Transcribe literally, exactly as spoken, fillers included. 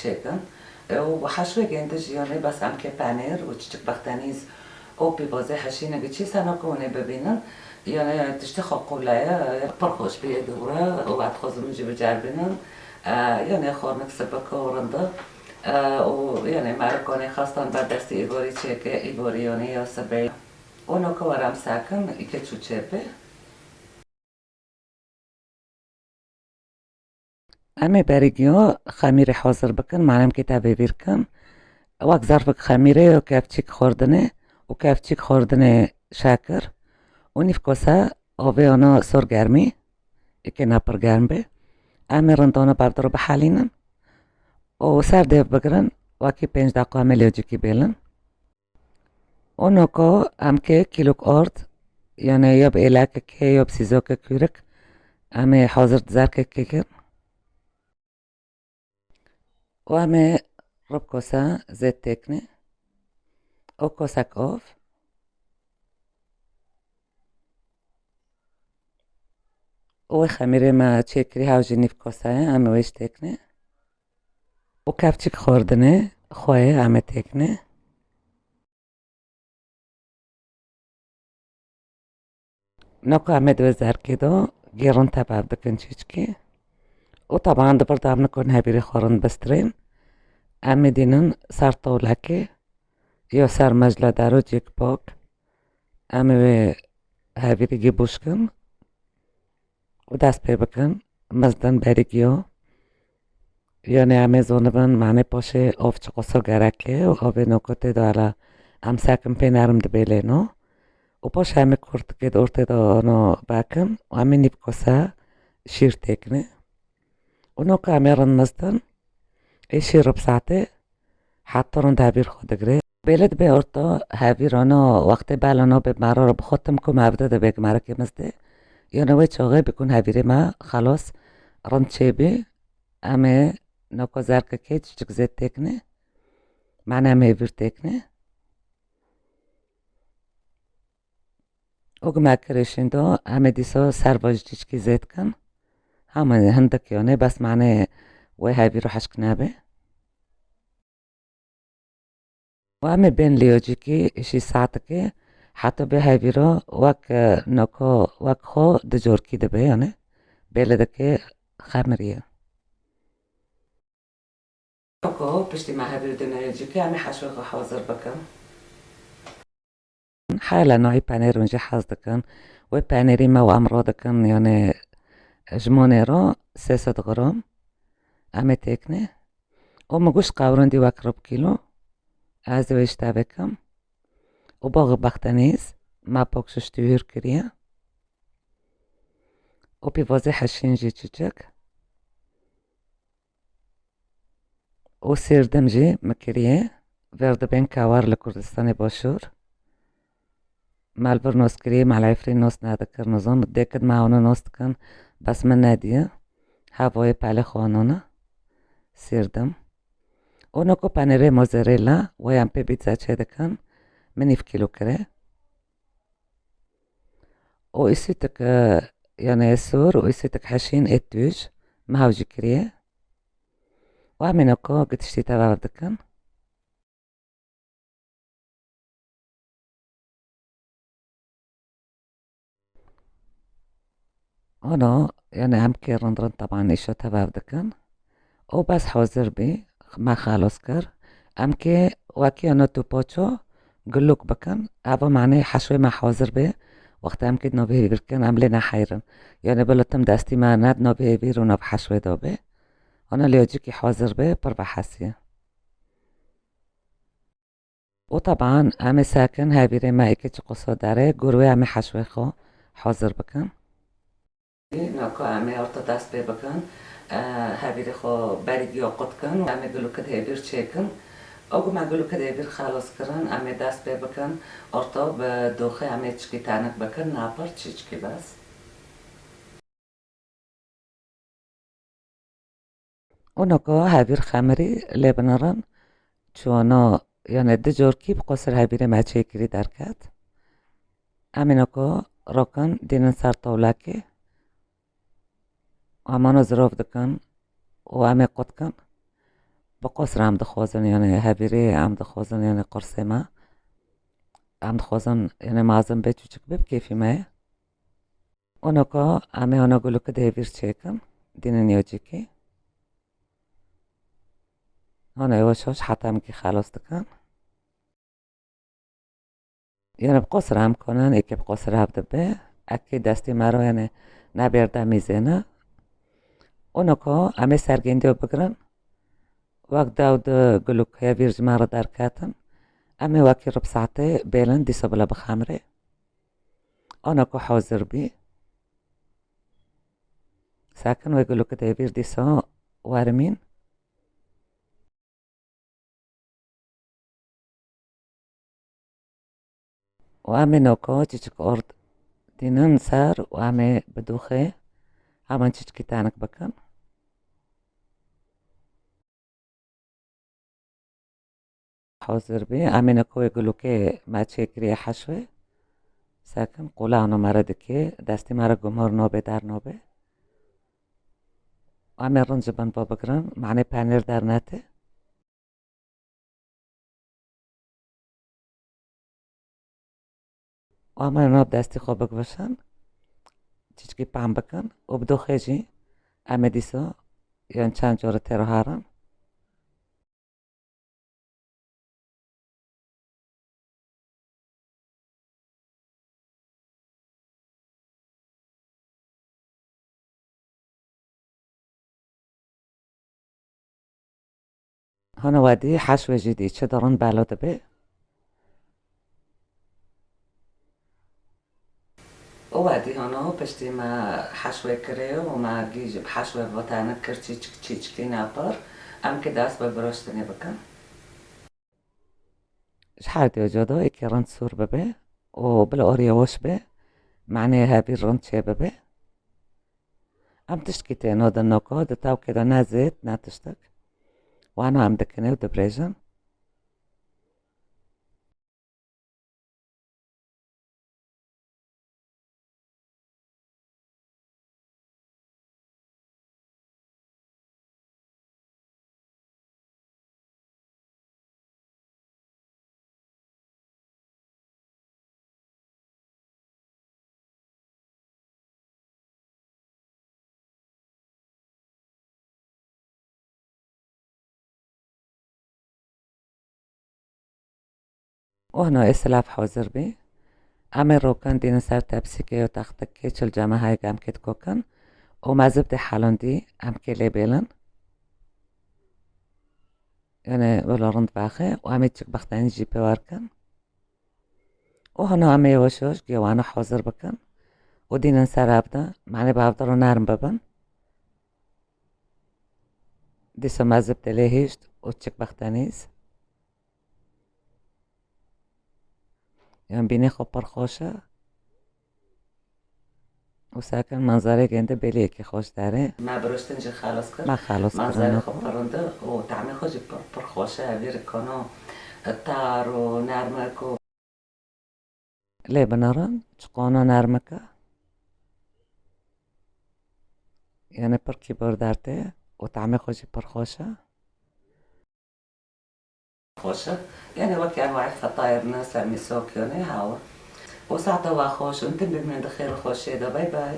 çêkin. E, û heşwê gêndi jî, yanê bes em kê penêr û çiçik bextenîz û pîvazê heşîne giçî sena ku hûn ê bibînin. Yanê tiştê xwe qûle ye, pir xweş bûye dûre û ez dixwazim min jî biceribînin. E, yanê xwarnik sipik û rind e. E, û yanê merikonê xestan ber destî îvarî çêke, îvarî yanê ya sibê. Û noka were em sekin, îke çû çêbe. Em ê berî giyo xemîrê hazir bikin, malem kê te vê vîr kin. Wek zerfik xemîrê û kevçîk xwardinê û kevçîk xwardinê şekir û nîv kose avê ana sor germî, êkê ne pir germ bê. Em ê rindana berdiro bihelînin û ser dêv bigirin, wekî pênc deqa em ê lêcikî bêlin. Û noko em kê kîlok ard, yanê ya bi êlekekê ya bi sîzokê kûrik, em ê hazir di zerkekê kin. Û em ê rib kosa zêt têkne. Û kosek av. Û wê xemîrê me çêkirî hew jî nîv kosa ye, em ê wê jî têkne. Û kevçik xwardinê xwe ye, em ê têkne. Noko em ê di wê zerkê de gêrin tebev dikin çîçkî. Û teban di vir de em nikun hevîrê xwe rind bistirên. Em ê dînin ser tewlekê ya ser mejle derocek pak. Em ê wê hevîrî gî bûşkin. Û dest pê bikin, mizdin berî giyo. Yanê em ê zonibin, manê paşê av çiqoso gerek e û avê nokotê de hele em sekin pê nerm dibêlêno. Û paşê em ê kurtikê di ortê de ano bekin û em ê nîv kose şîr têkine. Û noka em ê rind mizdin, ê şîr rib saetê heta rind hevîr xwe digire. Bêle dibe orta hevîr ana wextê bela nabe mera re bi xwe tim ku mevde dibe ku merekê mizdê. Yana wê çaxê bikun hevîrê me xelas rind çêbî. Em ê noko zerkekê çiçik zêt têkine. Mane em hêvîr têkine. Û gime kirêşîn do, em ê dîsa serva ji çiçkî zêt kin. Hema hindik yanê, bes mane wê hevîr û hişk nebe. Û em ê bên liyocikî şî saetikê heta bê hevîro wek, e, noko, wek xwe di corkî dibe, yanê bêle dike xemiriye. Noko piştî me hevîr dine liyocikê, em ê heşwê xwe hazir bikin. Hela nahî penêr hûn jî hez dikin. Wê penêrî me û em radikin, yanê ji monê re sê sed gram. Em ê têkne. Û min goşt qewrindî wek rib kîlo. Ez ê wê ji te bikim. Û bax bextenîz me pak şiştî hûr kiriye. Û pîvazê heşîn jî çiçik. Û sêrdim jî min kiriye. Ver dibên kewar li Kurdistanê Başûr. Me li vir nos kiriye, me li Efrîn nos nedikir, nizam. Dêkid me hewna nos dikin, bes min nediye. Hevayê pelê xwe anana. Sêrdim. Û noko penêrê mozzarella, wê em pê pîtza çêdikin. Min nîv kîlo kire. Û îsîtik, e, yanê sor û îsîtik heşîn ê tûj, me hew jî kiriye. Û em ê noko gitiştî tebev dikin. Ana, yanê em kê rind rind teban îşo tebev dikin. Û bes hazir bî, me xelas kir. Em kê wekî ana tu poço gulûk bikin. Eva manê heşwê me hazir bê. Wextê em kê navê hêvîr kin, em lê neheyrin. Yanê bila tim destî me ned navê hêvîr û nav heşwê da bê. Ana liyocikî hazir bê, pir vehesiye. Û teban em ê sekin hevîrê me êkê çiqoso derê, gor wê em ê heşwê xwe hazir bikin. Naka em ê orta dest pê bikin, e, hevîrê xwe berî giya qut kin û em ê gulûkid hêvîr çêkin. Û ku me gulûkid hêvîr xelas kirin, em ê dest pê bikin, orta bi doxê em ê çikî tenik bikin, ne pir çiçkî bes. Û noko hevîr xemirî lê binirin, çûno, yanê di corkî bi qosir hevîrê me çêkirî derket. Em ê noko rokin dînin ser tewlekê. Em ano zirov dikin û em ê qut kin. Bi qosra em dixwazin, yani hevîrê em dixwazin, yani qursê me. Em dixwazin, yani mezin bê, çûçik bê, bi kêfî me ye. Onoko, em ê ona gulûkê di hêvîr çêkin, dînin yocikî. Hona yavaş yavaş heta em kî xelas dikin. Yani bi qosra em konin, êkê bi qosra hev dibe. Ekê destê me ro yani nebêrde mîzêne. Onoko, em ê sergêndî bigirin. Wek dew di gulûk hevîr ji me re derketin. Em ê wekî rib saetê bêlin, dîsa bila bixemrê. Onoko hazir bî. Sakin wê gulûkê di hêvîr dîsa werimîn. Û em ê noko çiçik ord dînin ser û em ê bi dûxê heman çiçikî tenik bikin. Hazir bî. Em ê noko wê gulûkê me çêkiriye heşwê. Sakin qûla ano me re dikê. Destê me re gumor nobe, der nobe. Em ê rind ji bin bo bigirin. Manê penêr dernetê. Û em ê nav destê xwe bigivişin, çiçkî pem bikin û bi doxê jî em ê dîsa yên çend cor tê re herin. Hana wedî heşwê jî dî çi dirin belo dibe. Û wedî hana piştî me heşwê kirê û me gî ji heşwê votane kir çîçik çîçikî nepir. Em ki dest bi biroştinê bikin. Ji her dê codo êkê rind sûr bibe û bila orê yewş be, manê hevî rind çê bibe. Em tiştkî tê nodin noko, di tawkê de ne zêd, ne tiştik. Wano em dikinê û dibrêjin. Ohno ê silav hazir bî. Em ê rokan dînin ser tepsîkê û textikê çil cemehayê gemkê dikokin û mezib dê helondî em kê lê bêlin. Yani wilo rind baxê û em ê çik bextenî jî pê werkin. Û hino em ê yavaş yavaş gêwana hazir bikin û dînin ser evde, manê bi evde ro nerm bibin. Dîsa mezib dê lê hişt û çik bextenîz. Yan bînê xwe pir xweş e. Û sakin manzarê gende belê yekê xweş dere. Me biroştin jî xelas kir. Me xelas kir. Manzarê xwe pir rind e û tahmê xwe jî pir, pir xweş e. Evî rikano tar û nermek û. Lê binirin, çiqano nermek e. Yani pir kîbor derte û tahmê xwe jî pir xweş e. Xweş e. Yani wekî enwayê fetayê ne ser mîsokiyonê hawa. Û saeta we xweş û tim bimînin di xêr û xweşiyê de. Bay bay.